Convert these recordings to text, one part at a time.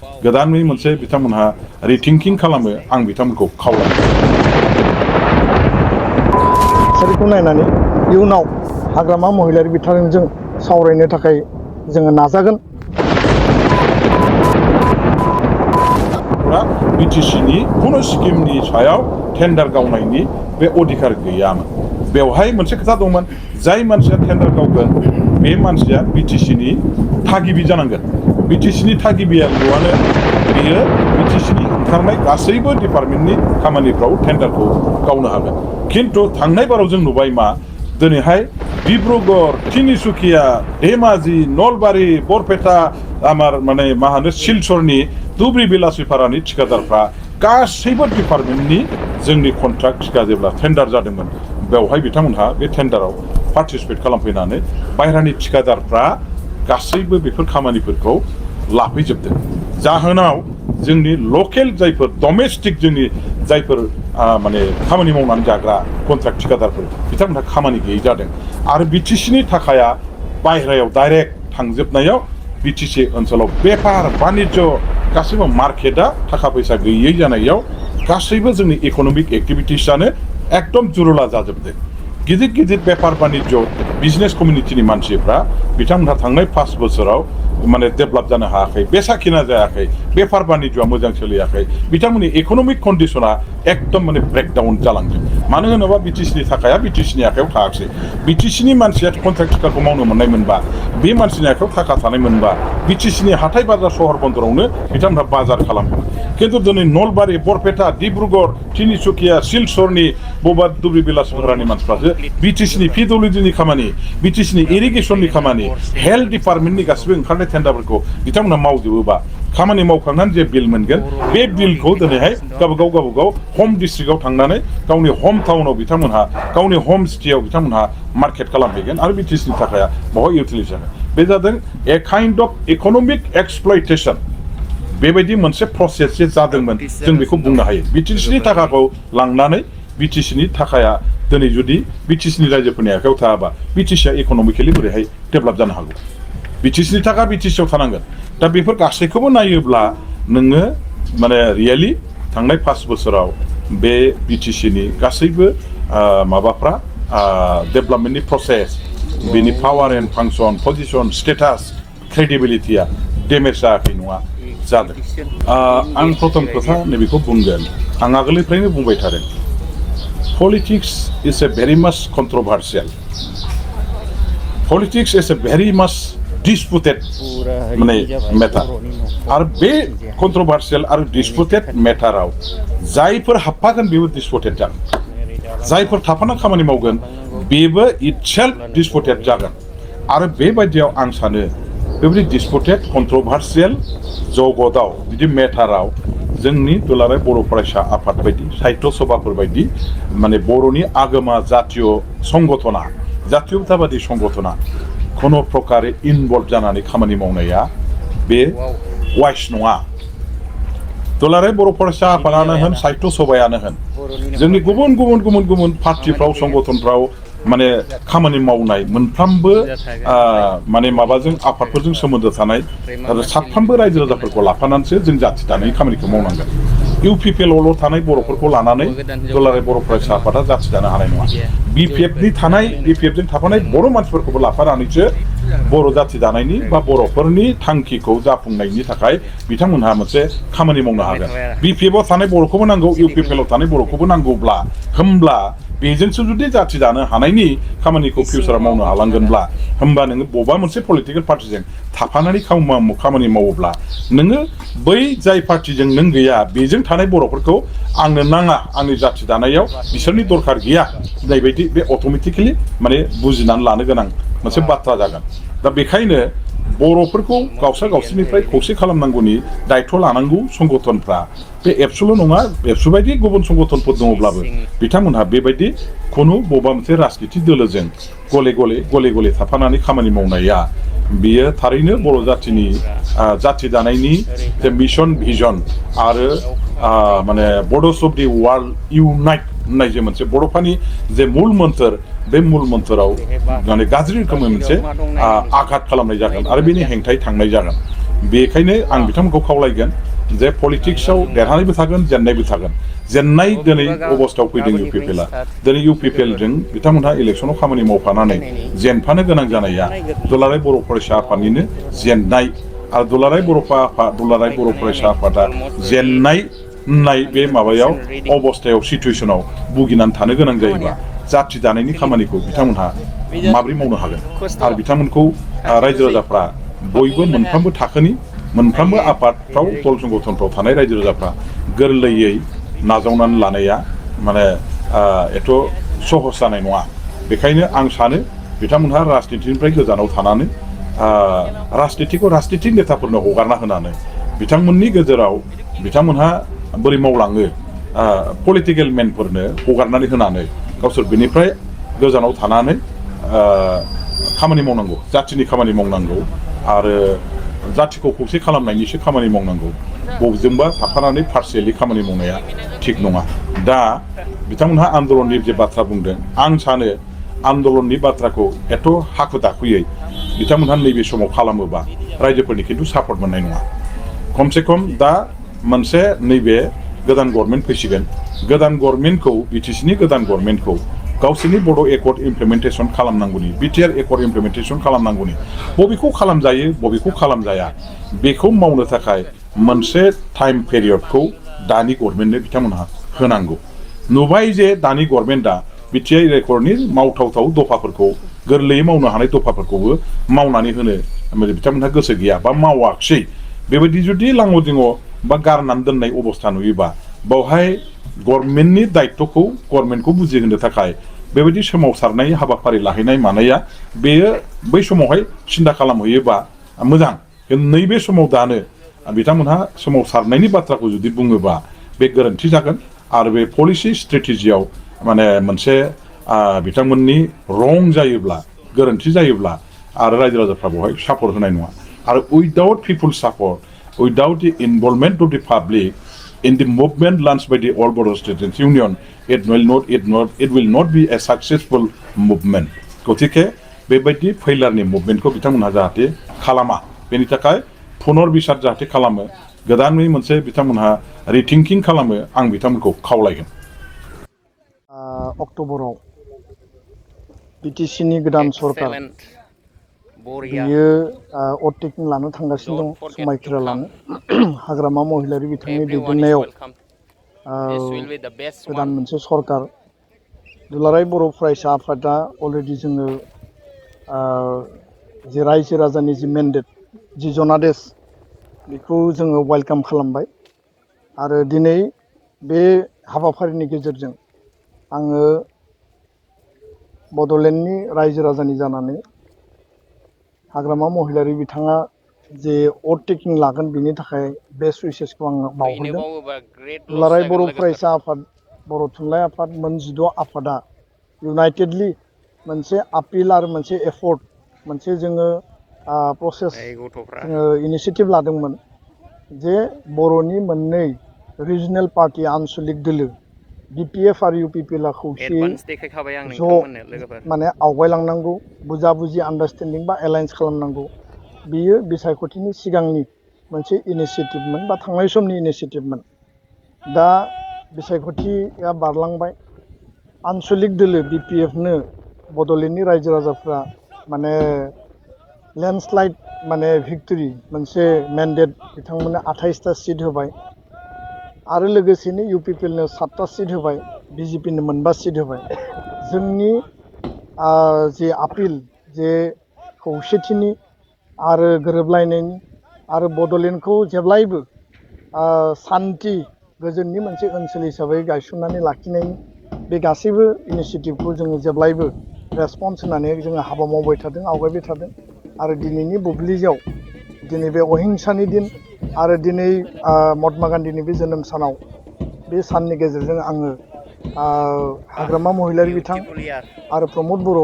गोदानै मोनसे बिथांमोनहा रिथिंकिं खालामो आं बिथांमोनखौ खावलायो थासारिखौ नायनानै इयुनाव हाग्रामा महिलारि बिथांजों सावरायनो थाखाय जोङो नाजागोन बिटिसिनि कुनु स्किमनि सायाव टेन्डार गावनायनि बे अधिकार गैयामोन बेवहाय मोनसे खोथा दंमोन जाय मानसिया टेन्डार गावगोन बे मानसिया बिटिसिनि थागिबि जानांगोन बिटिसिनि थागिबियाल'आनो बियो बिटिसिनि ओंखारनाय गासैबो डिपार्टमेन्टनि खामानिफ्राव टेन्डारखौ गावनो हागोन खिन्थु थांनाय बाराव जों नुबाय मा दिनैहाय डिब्रुगड़ तिनिसुकिया धेमाजि नलबारि बरपेटा आमार माने मा होनो सिलचरनि धुब्रि बेलासिपारानि ठिकादारफ्रा गासैबो डिपार्टमेन्टनि जोंनि कन्ट्राक्ट थिका जेब्ला टेन्डार जादोंमोन बेवहाय बिथांमोनहा बे टेन्डाराव पार्टिसिपेट खालामफैनानै बायह्रानि ठिकादारफ्रा गासैबो बेफोर खामानिफोरखौ लाफैजोबदों जाहोनाव जोंनि लकेल जायफोर डमेस्टिक जोंनि जायफोर माने खामानि मावनानै जाग्रा कन्ट्राक्ट ठिकादारफोर बिथांमोनहा खामानि गैयै जादों आरो बिटिसिनि थाखाया बायह्रायाव डाइरेक्ट थांजोबनायाव बिटिसि ओनसोलाव बेफार बानिज्य गासैबो मार्केटआ थाखा फैसा गैयै जानायाव गासैबो जोंनि इक'नमिक एक्टिभिटिसआनो एकदम जुरुला जाजोबदों गिदिर गिदिर बेफार बानिज्य बिजनेस कमिउनिटिनि मानसिफ्रा बिथांमोनहा थांनाय 5 बोसोराव माने डेभेलप जानो हायाखै बेसाखिना जायाखै बेफार बानिज्यआ मोजां सोलियाखै बिथांमोननि इक'नमिक कन्डिशना एकदम माने ब्रेकडाउन जालांदों मानो होनोबा बिटिसिनि थाखाया बिटिसिनि आखायाव थायाखै बिटिसिनि मानसिया कन्ट्राक्ट टिकाखौ मावनो मोननाय मोनबा बे मानसिनि आखायाव थाखा थानाय मोनबा बिटिसिनि हाथाय बाजार सहर बन्दरावनो बिथांमोनहा बाजार खालामगोन खिन्थु दिनै नलबारि बरपेटा डिब्रुगड़ तिनिसुकिया सिलचरनि बबेबा धुब्रि बेलासिपारानि मानसिफ्रासो बिटिसिनि पिडब्लिउडिनि खामानि बिटिसिनि इरिगेसननि खामानि हेल्थ डिपार्टमेन्टनि गासिबो ओंखारनाय टेन्डारफोरखौ बिथांमोनहा मावजोबोबा खामानि मावखांनानै जे बिल मोनगोन बे बिलखौ दिनैहाय गावबागाव हम डिस्ट्रिक्टआव थांनानै गावनि हम टाउनाव बिथांमोनहा गावनि हम सिटियाव बिथांमोनहा मार्केट खालामहैगोन आरो बिटिसिनि थाखाय बहुत इउटिलाइज जागोन बे जादों ए काइन्ड अफ इक'नमिक एक्सप्लयटेसन बेबायदि मोनसे प्रसेस जे जादोंमोन जों बेखौ बुंनो हायो बिटिसिनि थाखाखौ लांनानै बिटिसिनि थाखाया दिनै जुदि बिटिसिनि रायजोफोरनि आखायाव थायाबा बिटिसिया इक'नमिकेलि बोरैहाय डेभेलप जानो हागौ बिटिसिनि थाखा बिटिसियाव थानांगोन दा बेफोर गासैखौबो नायोब्ला नोङो माने रियेलि थांनाय 5 बोसोराव बे बिटिसिनि गासैबो माबाफ्रा डेभेलपमेन्टनि प्रसेस बेनि power and function position status क्रेडिबिलिटिया डेमेज जायाखै नङा जादों आं प्रथम खोथा नैबेखौ बुंगोन आं आगोलनिफ्रायनो बुंबाय थादों पलिटिक्स इज ए भेरि माच कन्ट्रभार्सियेल पलिटिक्स इज ए भेरि माच डिसपुटेड माने मेटार आरो बे कन्ट्रभार्सियेल आरो डिसपुटेड मेटाराव जायफोर हाबफागोन बेबो डिसपुटेड जागोन जायफोर थाफाना खामानि मावगोन बेबो इटसेल्फ डिसपुटेड जागोन आरो बेबायदियाव आं सानो बेबायदि डिसपुटेड कन्ट्रभार्सियेल जगतआव बिदि मेटाराव जोंनि दुलाराय बर' फरायसा आफाद बायदि साहित्य सभाफोर बायदि माने बर'नि आगोमा जातीय संगठना जातीयताबादि संगठना खुनु प्रकारे इनभल्भ जानानै खामानि मावनाया बे वाइस नङा दुलाराय बर' फरायसा आफादानो होन साहित्य सभायानो होन जोंनि गुबुन पार्टिफ्राव संगठनफ्राव माने खामानि मावनाय मोनफ्रोमबो माने माबाजों आफादफोरजों सोमोन्दो थानाय आरो साफ्रोमबो रायजो राजाफोरखौ लाफानानैसो जों जाथि दानायनि खामानिखौ मावनांगोन इउपिपिएलआवल' थानाय बर'फोरखौ लानानै दुलाराय बर' फरायसा आफादा जाथि दानो हानाय नङा बिपिएफजों थाफानाय बर' मानसिफोरखौबो लाफानानैसो बर' जाथि दानायनि बा बर'फोरनि थांखिखौ जाफुंनायनि थाखाय बिथांमोनहा मोनसे खामानि मावनो हागोन बिपिएफआव थानाय बर'खौबो नांगौ इउपिपिएलआव थानाय बर'खौबो नांगौब्ला होमब्ला बेजोंसो जुदि जाथि दानो हानायनि खामानिखौ फिउचाराव मावनो हालांगोनब्ला होमबा नोङो बबेबा मोनसे पलिटिकेल पार्टिजों थाफानानै खामानि मावोब्ला नोङो बै जाय पार्टिजों नों गैया बेजों थानाय बर'फोरखौ आंनो नाङा आंनि जाथि दानायाव बिसोरनि दरखार गैया होननाय बायदि बे अट'मेटिकेलि माने बुजिनानै लानो गोनां मोनसे बाथ्रा जागोन दा बेखायनो बर'फोरखौ गावसोरनिफ्राय खौसे खालामनांगौनि दायथ' लानांगौ संगठनफ्रा बे एबसुल' नङा एबसु बायदि गुबुन संगठनफोर दङब्लाबो बिथांमोनहा बेबायदि खुनु बबेबा मोनसे राजनिति दोलोजों गले गले थाफानानै खामानि मावनाया बियो थारैनो बर' जाथिनि जाथि दानायनि जे मिशन भिजन आरो माने बड'स अफ दि वर्ल्ड इउनाइट होननाय जे मोनसे बड'फानि जे मुल मोन्थोर बे मुल मोन्थोराव माने गाज्रि रोखोमै मोनसे आघात खालामनाय जागोन आरो बेनि हेंथायै थांनाय जागोन बेखायनो आं बिथांमोनखौ खावलायगोन जे पलिटिक्सआव देरहानायबो थागोन जेननायबो थागोन जेननाय दिनै अबस्थायाव फैदों UPPLआ दिनै UPPLजों बिथांमोनहा इलेक्सनाव खामानि मावफानानै जेनफानो गोनां जानाया दुलाराय बर' फरायसा आफादनिनो जेननाय आरो दुलाराय बर' फरायसा आफादा जेननाय होननाय बे माबायाव अबस्थायाव सिटुवेसनाव भुगिनानै थानो गोनां जायोबा जाथि दानायनि खामानिखौ बिथांमोनहा माबोरै मावनो हागोन आरो बिथांमोनखौ रायजो राजाफ्रा बयबो मोनफ्रोमबो थाखोनि मोनफ्रोमबो आफादफ्राव दल संगठनफ्राव थानाय रायजो राजाफ्रा गोरलैयै नाजावनानै लानाया माने एथ' सहस जानाय नङा बेखायनो आं सानो बिथांमोनहा राजनितिनिफ्राय गोजानाव थानानै राजनितिखौ राजनिति नेताफोरनो हगारना होनानै बिथांमोननि गेजेराव बिथांमोनहा बोरै मावलाङो पलिटिकेल मेनफोरनो हगारनानै होनानै गावसोर बेनिफ्राय गोजानाव थानानै खामानि मावनांगौ जाथिनि खामानि मावनांगौ आरो जाथिखौ खौसे खालामनायनिसो खामानि मावनांगौ बबेजोंबा थाफानानै पार्सियेलि खामानि मावनाया थिग नङा दा बिथांमोनहा आन्दलननि जे बाथ्रा बुंदों आं सानो आन्दलननि बाथ्राखौ एथ' हाखु दाखुयै बिथांमोनहा नैबे समाव खालामोबा रायजोफोरनि खिन्थु सापर्ट मोननाय नङा खमसे खम दा मोनसे नैबे गोदान गभर्नमेन्ट फैसिगोन गोदान गभर्नमेन्टखौ BTCनि गोदान गभर्नमेन्टखौ गावसोरनि बड' एकर्ड इमप्लिमेन्टेसन खालामनांगौनि BTR एकर्ड इमप्लिमेन्टेसन खालामनांगौनि बबेखौ खालामजायो बबेखौ खालामजाया बेखौ मावनो थाखाय मोनसे टाइम पेरियडखौ दानि गभर्नमेन्टनो बिथांमोनहा होनांगौ नुबाय जे दानि गभर्नमेन्टआ BTR एकर्डनि मावथावथाव दफाफोरखौ गोरलैयै मावनो हानाय दफाफोरखौबो मावनानै होनो बिथांमोनहा गोसो गैया बा मावाखिसै बेबायदि जुदि लाङो दिङो बा गारनानै दोननाय अबस्था नुयोबा बावहाय गभर्नमेन्टनि दायित्वखौ गभर्नमेन्टखौ बुजिहोनो थाखाय बेबायदि सोमावसारनाय हाबाफारि लाहैनाय मानाया बेयो बै समावहाय सिन्था खालामहैयोबा मोजां नैबे समाव दानो बिथांमोनहा सोमावसारनायनि बाथ्राखौ जुदि बुङोबा बे गोरोन्थि जागोन आरो बे पलिसि स्ट्रेटेजियाव माने मोनसे बिथांमोननि रं जायोब्ला गोरोन्थि जायोब्ला आरो रायजो राजाफ्रा बेवहाय सापर्ट होनाय नङा आरो without people support without the involvement of the public in the movement launched by the All Boro Students Union, it will not be a successful movement. गथिखे बेबायदि फैलारनि मुभमेन्टखौ बिथांमोनहा जाहाथे खालामा बेनि थाखाय पुनर बिसार जाहाथे खालामो गोदानै मोनसे बिथांमोनहा रिथिंकिं खालामो आं बिथांमोनखौ खावलायगोन अक्ट'बराव BTCनि गोदान सरकार बियो अटेकिं लानो थांगासिनो दं समायखिरा लानो हाग्रामा महिलारि बिथांनि दैदेननायाव गोदान मोनसे सरकार दुलाराय बर' फरायसा आफादा अलरेडि जोङो जे रायजो राजानि जि मेन्डेट जि जनादेश बेखौ जोङो वेलकाम खालामबाय आरो दिनै बे हाबाफारिनि गेजेरजों आङो बड'लेण्डनि रायजो राजानि जानानै हाग्रामा महिलारि बिथाङा जे अटेकिं लागोन बिनि थाखाय बेस्ट उइसेसखौ आङो बावहरदों दुलाराय बर' फरायसा आफाद बर' थुनलाइ आफाद मोन 16 आफादा इउनाइटेडलि मोनसे आपिल आरो मोनसे एफर्ट मोनसे जोङो प्रसेस जोङो इनिसियेटिभ लादोंमोन जे बर'नि मोननै रिजनेल पार्टि आनसलिक दोलो BPF आरो UPPLआ खौसेयै माने आवगायलांनांगौ बुजा बुजि आन्डारस्टेन्डिं बा एलायन्स खालामनांगौ बियो बिसायख'थिनि सिगांनि मोनसे इनिसियेटिभमोन बा थांनाय समनि इनिसियेटिभमोन दा बिसायख'थिया बारलांबाय आनसलिक दोलो BPFनो बड'लेण्डनि रायजो राजाफ्रा माने लेन्डस्लाइड माने भिक्टरि मोनसे मेन्डेट बिथांमोननो 28टा सिट होबाय आरो लोगोसेनो UPPLनो 7टा सिट होबाय BJPनो 9 सिट होबाय जोंनि जे आपिल जे खौसेथिनि आरो गोरोबलायनायनि आरो बड'लेण्डखौ जेब्लायबो सान्थि गोजोननि मोनसे ओनसोल हिसाबै गायसननानै लाखिनायनि बे गासैबो इनिसियेटिभखौ जोङो जेब्लायबो रेसपन्स होनानै जोङो हाबा मावबाय थादों आवगायबाय थादों आरो दिनैनि बुब्लियाव दिनै बे अहिंसानि दिन आरो दिनै महात्मा गान्धीनि बे जोनोम सानाव बे साननि गेजेरजों आङो हाग्रामा महिलारि बिथां आरो प्रमद बर'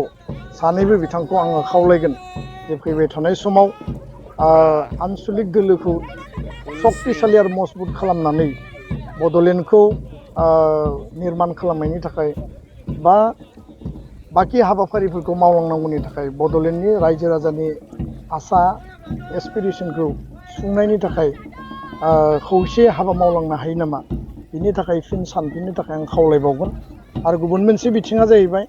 सानैबो बिथांखौ आङो खावलायगोन जे फैबाय थानाय समाव आनसलिक दोलोखौ सक्तिशालि आरो मजबुत खालामनानै बड'लेण्डखौ निर्मान खालामनायनि थाखाय बा बाखि हाबाफारिफोरखौ मावलांनांगौनि थाखाय बड'लेण्डनि रायजो राजानि आसा एसपिरेसनखौ सुफुंनायनि थाखाय खौसे हाबा मावलांनो हायो नामा बिनि थाखाय फिन सानफिननो थाखाय आं खावलायबावगोन। आरो गुबुन मोनसे बिथिङा जाहैबाय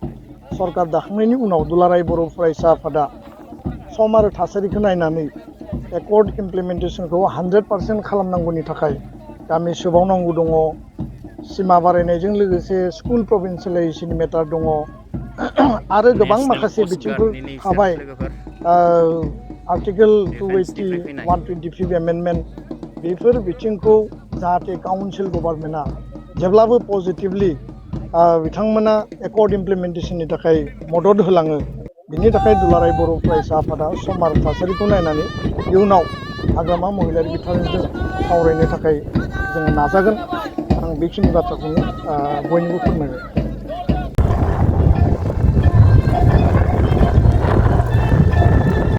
सरकार दाखांनायनि उनाव दुलाराय बर' फरायसा आफादा सम आरो थासारिखौ नायनानै एकर्ड इमप्लिमेन्टेसनखौ 100% खालामनांगौनि थाखाय गामि सोबावनांगौ दङ, सिमा बारायनायजों लोगोसे स्कुल प्रभिन्सियेलाइजेसन मेटार दङ आरो गोबां नेसनेल माखासे कस्ट बिथिंफोर गार्डनि नैसोर थाबाय। लोगोफोर आर्टिकेल 280, डिफेन्सनिफ्राय फैनाय 125 एमेन्डमेन्ट बेफोर बिथिंखौ जाहाथे काउन्सिल गभर्नमेन्टआ जेब्लाबो पजिटिभलि बिथांमोना एकर्ड इमप्लिमेन्टेसननि थाखाय मदद होलाङो। बिनि थाखाय दुलाराय बर' फरायसा आफादा सम आरो थासारिखौ नायनानै इयुनाव हाग्रामा महिलारि बिफानजों सावरायनो थाखाय जोङो नाजागोन। आं बेखिनि बाथ्राखौनो बयनोबो फोरमायबाय।